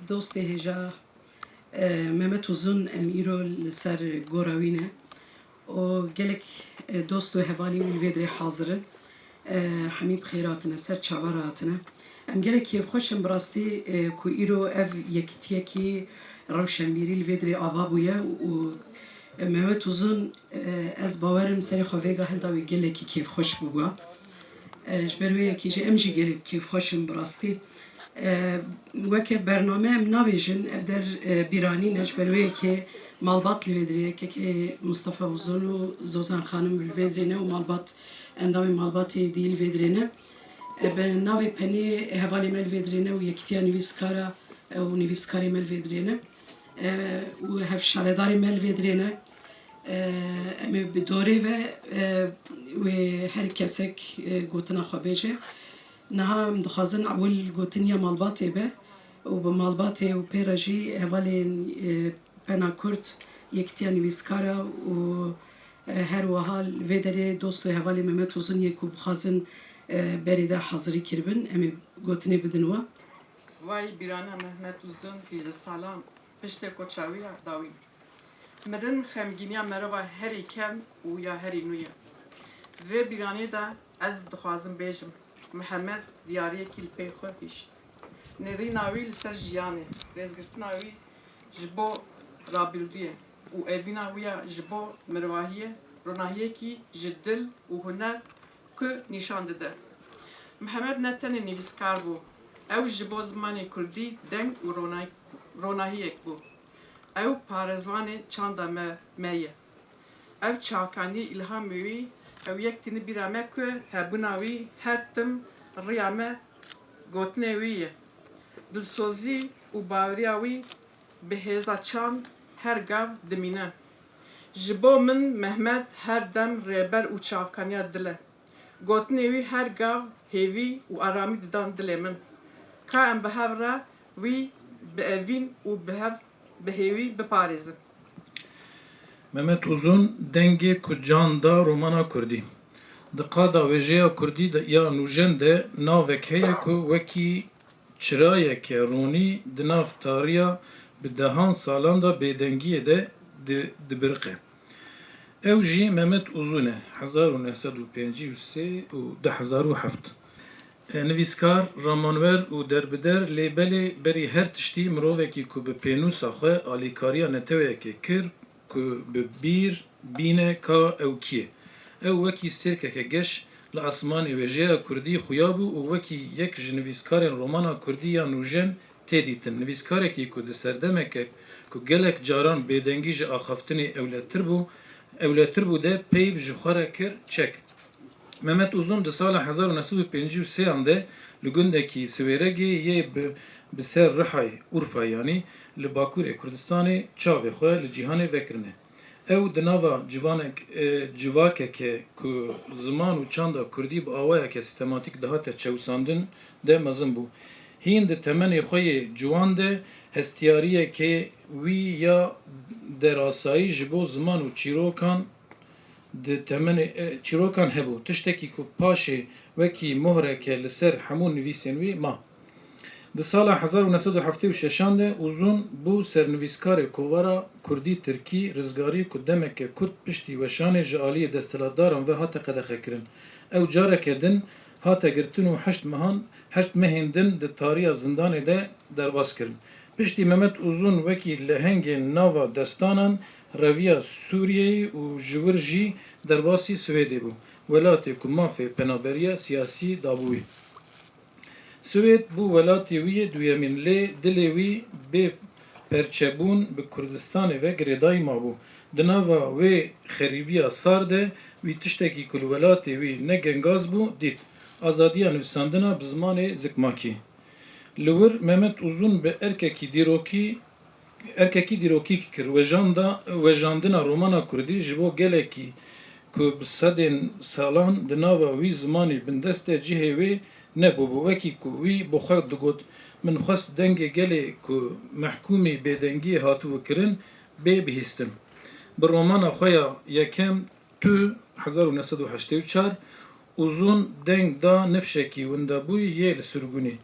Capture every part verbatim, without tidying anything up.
Dostê hêja, e, Mehmet Uzun, em îro li ser gora wî ne û gelek, e, dost û hevalî wî li vê dirê hazir in. E, hemî bi xêr hatine, ser çava re hatine. Em gelek kêfxweş in bi rastî, e, ku îro ev yekitiyekî rewşenbîrî li vê dirê ava bûye û, e, Mehmet Uzun, e, ez bawer im serê xwe vêga hilda wê gelekî kêfxweş bûbûya. E, ji ber wê yekê jî em jî gelek kêfxweş in bi rastî. E, weke bername em navêjin, ev der, e, bîranîn e, ji ber wê yekê malbat li vê dirê ye, kekê Mustafa Uzun û Zozan Xanim li vê dirê ne û malbat, endamê malbatê dî li vê dirê ne. E, bi navê Penê hevalê me li vê dirê ne û yekîtiya nivîskara, e, û nivîskarê me li vê dirê ne. E, û hevşaredarê me li vê dirê ne. E, em ê bi dorê ve, e, wê her kesek, e, gotina xwe bêje. Niha em dixwazin ewil gotiniya malbatê be û bi malbatê û pê re jî hevalên, e, Pena Kurd, Yekîtiya Nivîskara û, e, her wiha li vê derê dost û hevalê Mehmet Uzun yê ku bixwazin, e, berê de hazirî kiribin, em ê gotinê bidin we. Vay bîrana Mehmet Uzun, hîjde salan piştê koça wî ya dawî. Mirin xemgîniya merova herî kevn û ya herî nû ye. Di vê bîranê de ez dixwazim bêjim, Mihemed diyariyekî li pey xwe hişt. Nêrîna wî li ser jiyanê, rêzgirtina wî ji bo rabirdûyê û evîna wî ya ji bo mirovahiyê, ronahiyekî ji dil û huner ku nîşan dide. Mihemed ne tenê nivîskar bû, ew ji bo zimanê kurdî deng û ronay-, ronahiyek bû. Ew parêzvanê çanda me, me ye. Ev çavkanî îlhamê wî, ew yek tîni bîra me ku hebûna wî her tim riya me gotinê wî ye. Dilsozî û baweriya wî bi hêza çand her gav dimîne. Ji bo min Mehmet her dem rêber û çavkaniya dil e. Gotinê wî her gav hêvî û aramî didan dilê min. Ka em bi hev re wî bi evîn û bi hev bi hêvî biparêzin. Mehmet Uzun dengê ku can da romana kurdî. Di qada wêjeya kurdî de ya nûjen de navek heye ku wekî çirayeke ronî di nav tariya bi dehan salan de bêdengiyê de di-, dibiriqe. Ew jî Mehmet Uzun e, hezar û neh sed û pêncî û sê û du hezar û heft. E, nivîskar, ramanwer û derbider, lê belê berî her tiştî mirovekî ku bi pênûsa xwe alîkariya neteweyekê kir, ku bi bîr bîne ka ew kî ye. Ew wekî stêrkeke geş li esmanê wêjeya kurdî xuya bû û wekî yek ji nivîskarên romana kurdî ya nûjen tê dîtin. Nivîskarekî ku di serdemeke ku gelek caran bêdengî ji axaftinê ewletir bû, ewletir bû de peyv ji xwe re kir çek. Mehmet Uzun di sala hezar û neh sed û pêncî û sêyan de li gundekî Siwêregê yê bi, bi ser Rihayê, Urfa yanî, li Bakurê Kurdistanê çavê xwe li cîhanê vekirine. Ew di nava civanek, e, civakeke ku ziman û çanda kurdî bi awayeke sîstematîk dihate çewisandin de mezin bû. Hîn di temenê xwe yê ciwan de hestiyariyekê wî ya derasayî ji bo ziman û çîrokan di temenê, e, çîrokan hebû, tiştekî ku paşê wekî mohreke li ser hemû nivîsên wî ma. Di sala hezar û neh sed û heftê û şeşan de Uzun bû sernivîskarê kovara kurdî-tirkî Rizgarî ku demeke kurt piştî weşanê ji aliyê desthilatdaran ve hate qedexekirin. Ew careke din hate girtin û heşt mehan, heşt mehên din di tariya zindanê de derbas kirin. Piştî Mehmet Uzun wekî lehengên nava destanan reviya Sûriyeyê û ji wir jî derbasî Swêdê bû, welatê ku mafê penaberiya siyasî dabû wî. Swêd bû welatê wî yê duyemîn, lê dilê wî bê perçebûn bi Kurdistanê ve girêdayî mabû. Di nava wê xerîbiya sar de wî tiştekî ku li welatê wî ne gengaz bû, dît, azadiya nivîsandina bi zimanê zikmakî. Li wir Mehmet Uzun bi erkekî dîrokî, erkekî dîrokî kir. Wejanda, wejandina romana kurdî ji bo gelekî ku bi sedên salan di nava wî zimanê bindest de cihê wê nebûbû. Wekî ku wî bi xwe digot, min xwest dengê gelê ku mehkûmî bêdengiyê hatibû kirin, bê bihîstin. Bi romana xwe ya yekem Tu hezar û neh sed û heştê û çar Uzun deng da nifşekî windebûyî yê li sirgûnê.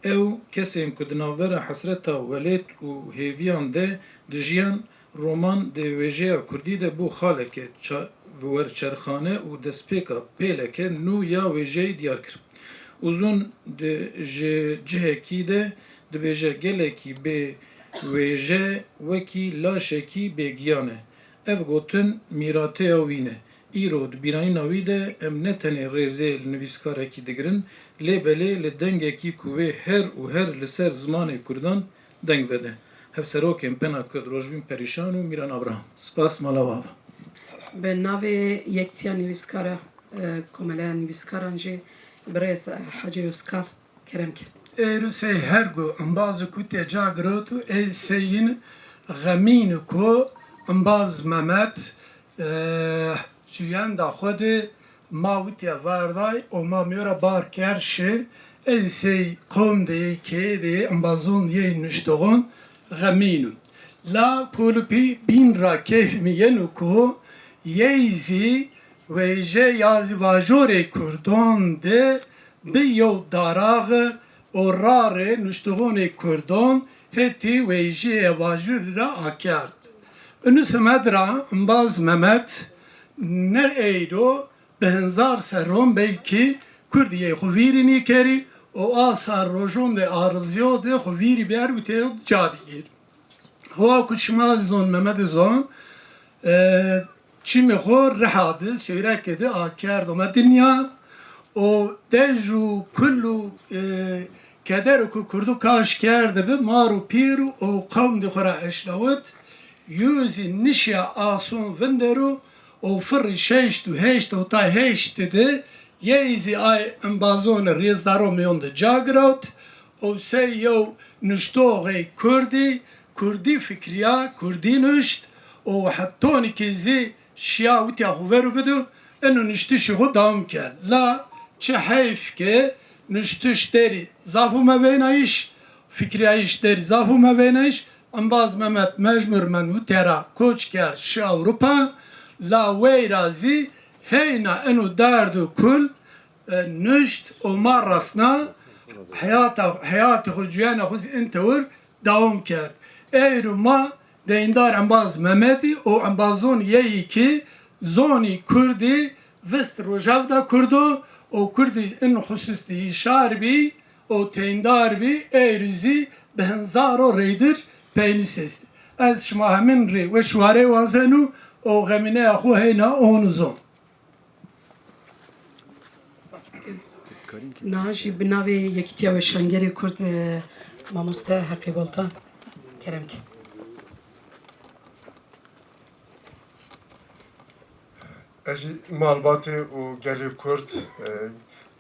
Ew kesên ku di navbera hesreta welêt û hêviyan de dijiyan, roman di wêjeya kurdî de bû xaleke ça-, werçerxane û destpêka pêleke nû ya wêjeyê diyar kir. Uzun di ji cihekî de dibêje, gelekî bê wêje wekî laşekî bêgiyan e. Ev gotin mîrateya wî ne. Îro di bîranîna wî de em ne tenê rêzê li nivîskarekî digirin, lê belê li dengekî ku wê her û her li ser zimanê kurdan deng vede. Hevserokên Pena Kurd Rojbîn Perîşan û Mîran Abraham. Spas, mala we ava. Bi navê Yekîtiya Nivîskara, e, Komeleya Nivîskaran jî birêz, e, Hecê Yozkav. Kerem ke. Êrû sey her gu embazê ku tê ca girot û ê sey yin xemîn ku embaz Mehmet, e, cuyenda xwe de ma witiya verday û ma miyora bar ker şi, ê sey qom de, kê de, embazon yê nuştoxon xemîn. La kulupî bîn ra keyf mi yenu ku yey zî wêje ya zî vajorê kurdon de bi yew daraxe û rarê nuştoxonê kurdon hetî wêjiyê vajorî ra akerd. Inu semed ra embaz Mehmet ne eyro bi henzar serron belkî kurdiyê xwe vîrî nîkerî û a sar rojon de ariziyo de xwe vîrî biyar û tê ca bigîr. Wa ku şima zon, Mehmet zon, e, çimê xwe Riha de, Sêwrekê de akerd ome dinya û dej û kul û, e, keder ku kurdu kaş kerdibi, mar û pîr û qewm de xwe ra eşlawit, yû zî nişya ason vinderu û firî şeşt û heşt û ta heşt de yey zî ay embazon rêzdaro miyon de ca girawt û sey yew nuştoxê kurdî, kurdî fikriya, kurdî nuşt û hetonikê zî şiya witiya xwe veru bidu, eno nuştişê xwe dawam kerd. La çi heyf ke nuştiş derî zaf û mevênayîş, fikriyayîş derî zaf û mevênayîş, embaz Mehmet mecbûr men witiya ra koç kerd şi Ewropa, la weyra zî heyna eno derd û kul, e, nuşt û ma resna heyata, heyatê xwe, cuyana xwe zî in tewir dawam kerd. Eyro ma deyndar embaz Mehmetî û embazon yeyî ki zonî kurdî vist rojav da kurdo û kurdî in xusustî hişar bî û teyndar bî, eyro zî bi henzaro reydir peynîs est. Ez şima hemin rê weş û warê wazenu û xemîneya xwe heyna onu zon. Niha jî bi navê Yekîtiya Weşangerê Kurd, e, mamoste Heqî Boltan. Kerem ke. Ez jî malbatê û gelê Kurd, e,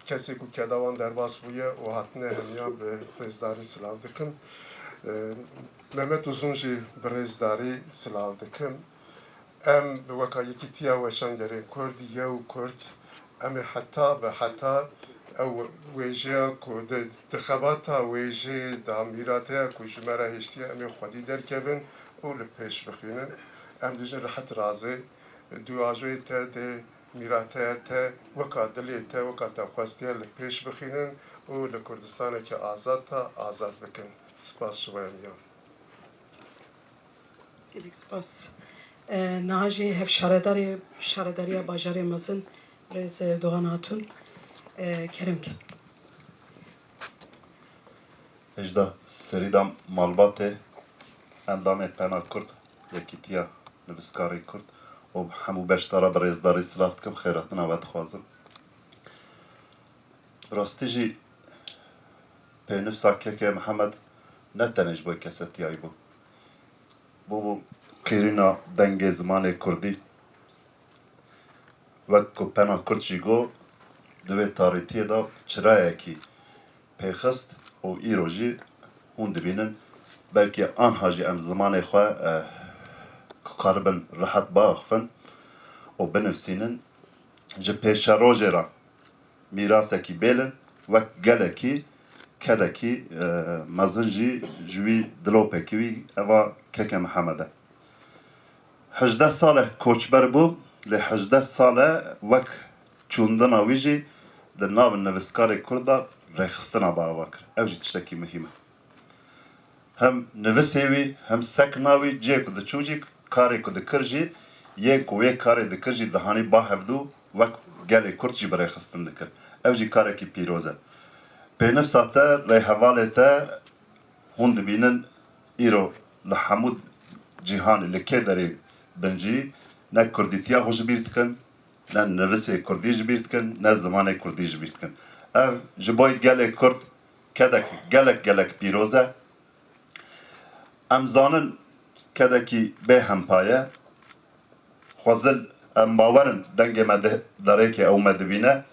kesê ku keda wan derbas bûye û hatine hemiya bi rêzdarî silav dikim. E, Mehmet Uzun jî bi rêzdarî silav dikim. Em bi weka Yekîtiya Weşangerên Kurd, yew Kurd, em ê heta bi heta ew wêjeya ku di, di xebata wêjeyê de mîrateya ku ji me re hiştiye, em ê xwedî derkevin û li pêş bixînin. Em dijin rehet razê, di ajoyê te dê mîrateya te weka dilê te, weka te xwestiye li pêş bixînin û li Kurdistaneke azad te azad bikin. Spas ji we miyan. Gelek spas. E, niha jî hevşaredarê Şaredariya Bajarê Mezin, birêz, e, Doğan Hatun, e, kerem ke. Hejda serî da malbatê, endamê Pena Kurd, Yekîtiya Nivîskarê Kurd û hemû beşdara bi rêzdarî silav dikim, xêrhatina we dixwazim. Bi rastî jî pênivîsa Keke Mihemed ne tenê ji bo kesetiyayî bû. Bûbû qîrîna dengê zimanê kurdî. Wek ku Pena Kurd jî got, di vê tarîtiyê de çirayekî pêxist û îro jî hûn dibînin, belkî anha jî em zimanê xwe, eh, ku karibin rehet biaxifin û binivîsînin, ji pêşerojê re mîrasekî bêlin, wek gelekî kedekî, e, mezin jî ji wî dilopekî wî eva keke Mihemed e. Hejdeh sal e koçber bû, lê hejdeh sal e wek çûndina wî jî di nav nivîskarê kurd de rêxistina bi ava kir. Ew jî tiştekî muhîm e. Hem nivîsê wî, hem sekna wî, cihê ku diçû jî, karê ku dikir jî, yên ku wê karê dikir jî dihanî ba hevdû, wek gelê kurd jî bi rêxistin dikir. Ew jî karekî pîroz e. Pênivîsa te, rêhevalê te, hûn dibînin îro li hemû cîhanê, li kê derê bin jî, ne kurdîtiya xwe ji bîr dikin, ne nivîsê kurdî ji bîr dikin, ne zimanê kurdî ji bîr dikin. Ev ji bo gelê kurd kedek gelek, gelek pîroz e. Em zanin kedekî bê hempa ye. Xwezil, em bawer in dengê me di-, derêke ew me dibîne.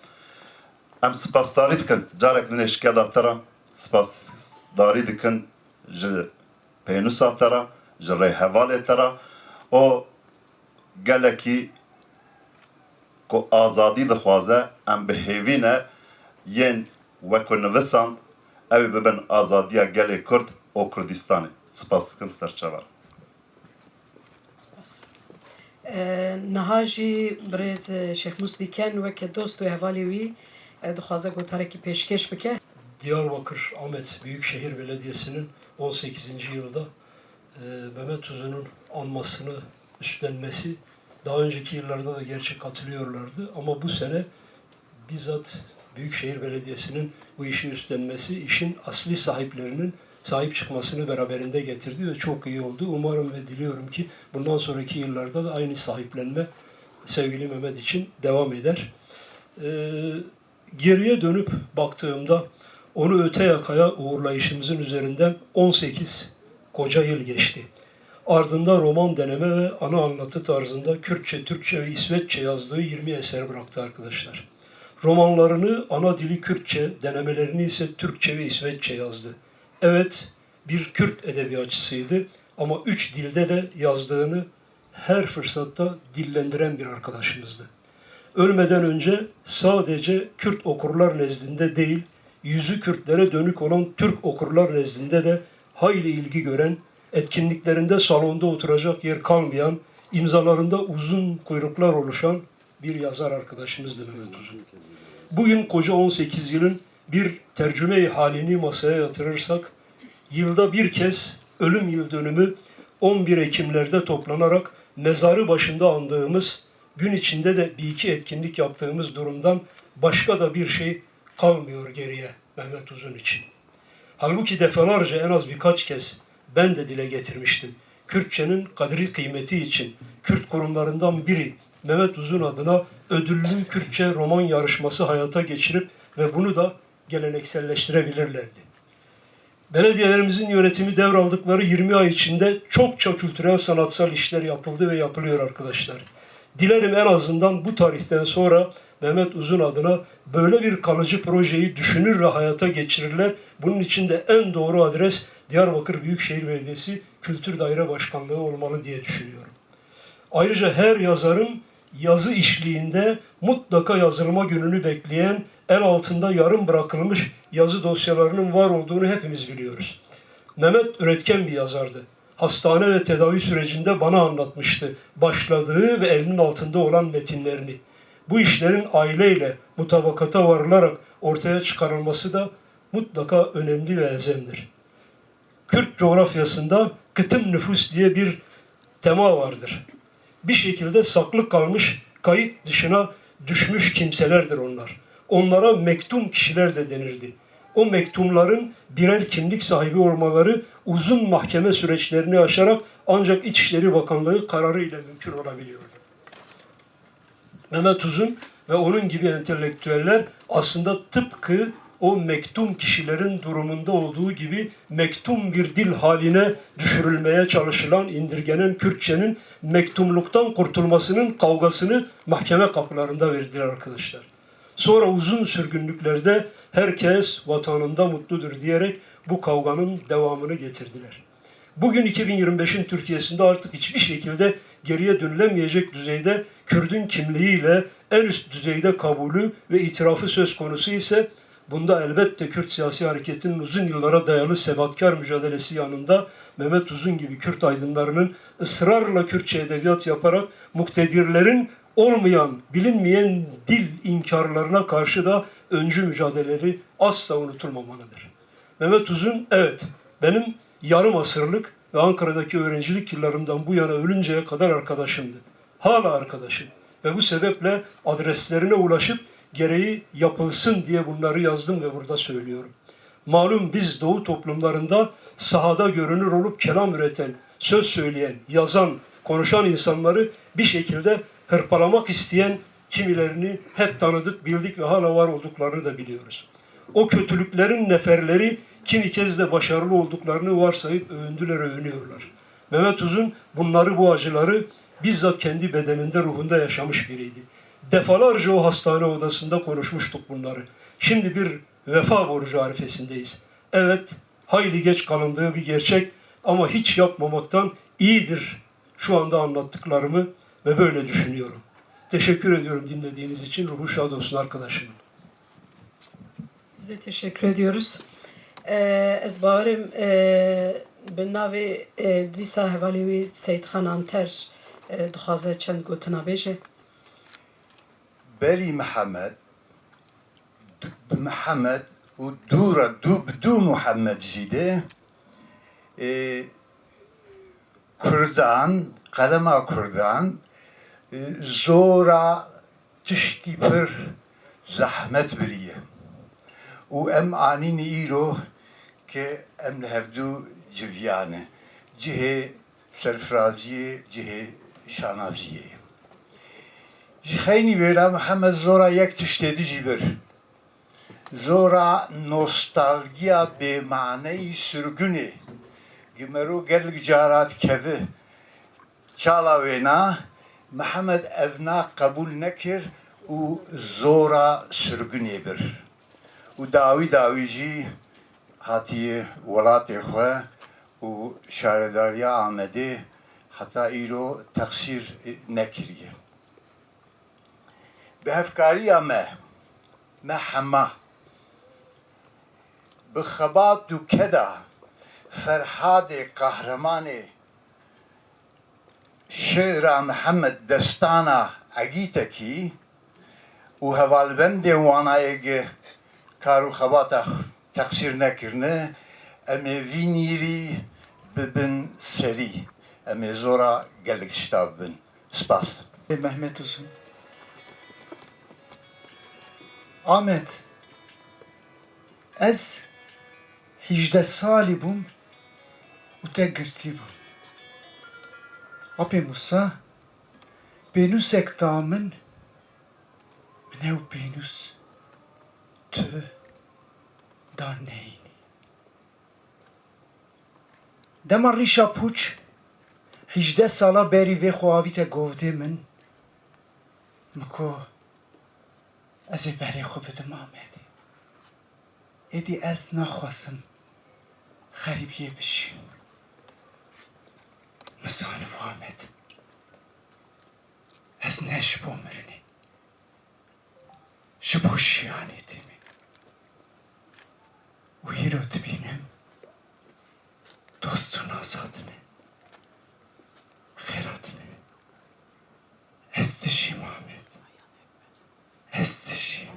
Em spasdarî dikin. Carek din ê ji keda te re spasdarî dikin ji pênûsa te re, ji rêhevalê te re. O gelekî ku azadî dixwaze, em bi hêvî ne yên wekû nivisand, ew ê bibin azadiya gelê Kurd û Kurdistanê. Spas dikim, ser çavan. Spas. E, niha jî birêz, e, Şêxmûs Dîken weke dost û hevalê wî, e, dixwaze gotarekî pêşkêş bike. Diyarbakır Ahmet Büyükşehir Belediyesi'nin on sekizinci yılda, e, Mehmet Uzun'un anmasını üstlenmesi, daha önceki yıllarda da gerçi katılıyorlardı ama bu sene bizzat Büyükşehir Belediyesi'nin bu işi üstlenmesi işin asli sahiplerinin sahip çıkmasını beraberinde getirdi ve çok iyi oldu. Umarım ve diliyorum ki bundan sonraki yıllarda da aynı sahiplenme sevgili Mehmet için devam eder. Ee, geriye dönüp baktığımda onu öte yakaya uğurlayışımızın üzerinden on sekiz koca yıl geçti. Ardında roman deneme ve ana anlatı tarzında Kürtçe, Türkçe ve İsveççe yazdığı yirmi eser bıraktı arkadaşlar. Romanlarını ana dili Kürtçe, denemelerini ise Türkçe ve İsveççe yazdı. Evet, bir Kürt edebiyatçısıydı ama üç dilde de yazdığını her fırsatta dillendiren bir arkadaşımızdı. Ölmeden önce sadece Kürt okurlar nezdinde değil, yüzü Kürtlere dönük olan Türk okurlar nezdinde de hayli ilgi gören, etkinliklerinde salonda oturacak yer kalmayan, imzalarında uzun kuyruklar oluşan bir yazar arkadaşımızdı Mehmet Uzun. Bugün koca on sekiz yılın bir tercüme-i halini masaya yatırırsak, yılda bir kez ölüm yıl dönümü on bir Ekimlerde toplanarak mezarı başında andığımız, gün içinde de bir iki etkinlik yaptığımız durumdan başka da bir şey kalmıyor geriye Mehmet Uzun için. Halbuki defalarca, en az birkaç kez ben de dile getirmiştim. Kürtçenin kadri kıymeti için Kürt kurumlarından biri Mehmet Uzun adına ödüllü Kürtçe roman yarışması hayata geçirip ve bunu da gelenekselleştirebilirlerdi. Belediyelerimizin yönetimi devraldıkları yirmi ay içinde çokça kültürel sanatsal işler yapıldı ve yapılıyor arkadaşlar. Dilerim en azından bu tarihten sonra Mehmet Uzun adına böyle bir kalıcı projeyi düşünür ve hayata geçirirler. Bunun için de en doğru adres Diyarbakır Büyükşehir Belediyesi Kültür Daire Başkanlığı olmalı diye düşünüyorum. Ayrıca her yazarın yazı işliğinde mutlaka yazılma gününü bekleyen, el altında yarım bırakılmış yazı dosyalarının var olduğunu hepimiz biliyoruz. Mehmet üretken bir yazardı. Hastane ve tedavi sürecinde bana anlatmıştı başladığı ve elinin altında olan metinlerini. Bu işlerin aileyle mutabakata varılarak ortaya çıkarılması da mutlaka önemli ve elzemdir. Kürt coğrafyasında kıtım nüfus diye bir tema vardır. Bir şekilde saklı kalmış, kayıt dışına düşmüş kimselerdir onlar. Onlara mektum kişiler de denirdi. O mektumların birer kimlik sahibi olmaları uzun mahkeme süreçlerini aşarak ancak İçişleri Bakanlığı kararı ile mümkün olabiliyordu. Mehmet Uzun ve onun gibi entelektüeller aslında tıpkı o mektum kişilerin durumunda olduğu gibi mektum bir dil haline düşürülmeye çalışılan, indirgenen Kürtçenin mektumluktan kurtulmasının kavgasını mahkeme kapılarında verdiler arkadaşlar. Sonra uzun sürgünlüklerde herkes vatanında mutludur diyerek bu kavganın devamını getirdiler. Bugün iki bin yirmi beşin Türkiye'sinde artık hiçbir şekilde geriye dönülemeyecek düzeyde Kürdün kimliğiyle en üst düzeyde kabulü ve itirafı söz konusu ise, bunda elbette Kürt siyasi hareketinin uzun yıllara dayalı sebatkar mücadelesi yanında Mehmet Uzun gibi Kürt aydınlarının ısrarla Kürtçe edebiyat yaparak muktedirlerin olmayan, bilinmeyen dil inkarlarına karşı da öncü mücadeleleri asla unutulmamalıdır. Mehmet Uzun, evet, benim yarım asırlık ve Ankara'daki öğrencilik yıllarımdan bu yana ölünceye kadar arkadaşımdı. Hala arkadaşım. Ve bu sebeple adreslerine ulaşıp gereği yapılsın diye bunları yazdım ve burada söylüyorum. Malum, biz Doğu toplumlarında sahada görünür olup kelam üreten, söz söyleyen, yazan, konuşan insanları bir şekilde hırpalamak isteyen kimilerini hep tanıdık, bildik ve hala var olduklarını da biliyoruz. O kötülüklerin neferleri kimi kez de başarılı olduklarını varsayıp övündüler, övünüyorlar. Mehmet Uzun bunları, bu acıları bizzat kendi bedeninde, ruhunda yaşamış biriydi. Defalarca o hastane odasında konuşmuştuk bunları. Şimdi bir vefa borcu arifesindeyiz. Evet, hayli geç kalındığı bir gerçek ama hiç yapmamaktan iyidir şu anda anlattıklarımı ve böyle düşünüyorum. Teşekkür ediyorum dinlediğiniz için. Ruhu şad olsun arkadaşımın. Biz de teşekkür ediyoruz. Ee, ez bawerim, e, bi navê, e, dîsa hevalê wî Seyîdxan Anter, e, dixwaze çend gotina bêje. Berî Mihemed, bi Mihemed û dû re dû bi dû Muhammed jî de, e, Kurdan, qelema Kurdan, e, zora tiştî pir zehmet biriye. Û em anîne îro ke em li hevdû civiya ne. Cihê serfiraziyê, cihê şanaziyê ye. Ji xeynî wêra Mihemed zora yek tiştê di jî bir. Zora nostalgiya bêmaneyî sirgunê, gi mero gelek cara dikeve çala wêna, Mihemed evna qebûl nekir û zora sirgunê bir. Û dawî dawî jî hatiye welatê xwe û şaredariya Amedê heta îro texsîr nekiriye. Bi hevkariya me, me hema, bi xebat û keda Ferhadê Qahremanê, şêra Mihemed, destana Egîtekî û hevalbendê wana yê gi kar û xebata xwe texsîr nekirine, em ê vî nîrî bibin serî. Em ê zora gelek tişta bibin. Spas. Mehmet Uzun. Ahmet, ez hîjdeh salî bûm û te girtî bûm. Apê Musa, pênûsek da min, min ew pênûs tu da neyînî. Dema Rîşa Pûç hîjdeh sala berî vê xwe avîte govdê min, min got, ez ê berê xwe bidim Amedê. Êdî ez naxwazim xerîbiyê bijîm. Min zanibû Amed, ez ne ji bo mirinê, ji bo jiyanê tê me. Û îro dibînim dost û nasa tune, xêra tune. Ez dijîm Amed. Ez dijîm.